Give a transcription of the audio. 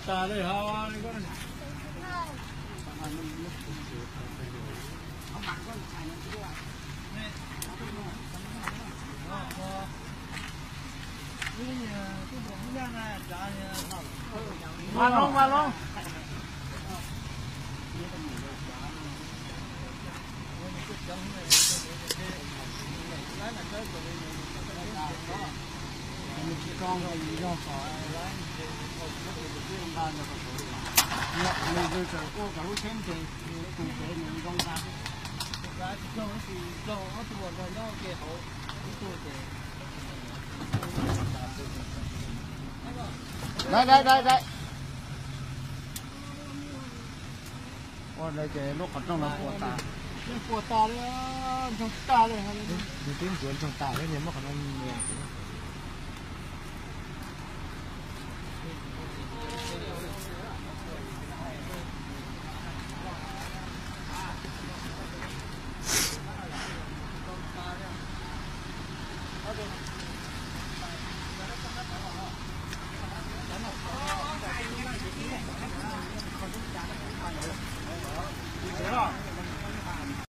Tas li hos. Mas loo, mas loo. Dai, dai, dai, dai. Ua ntawd ces lub qhov rooj no puas tas. Puas tas li, ntsoog tag li. Nws twb ntxuav ntsoog tas thiab, nws muab qhov no nias.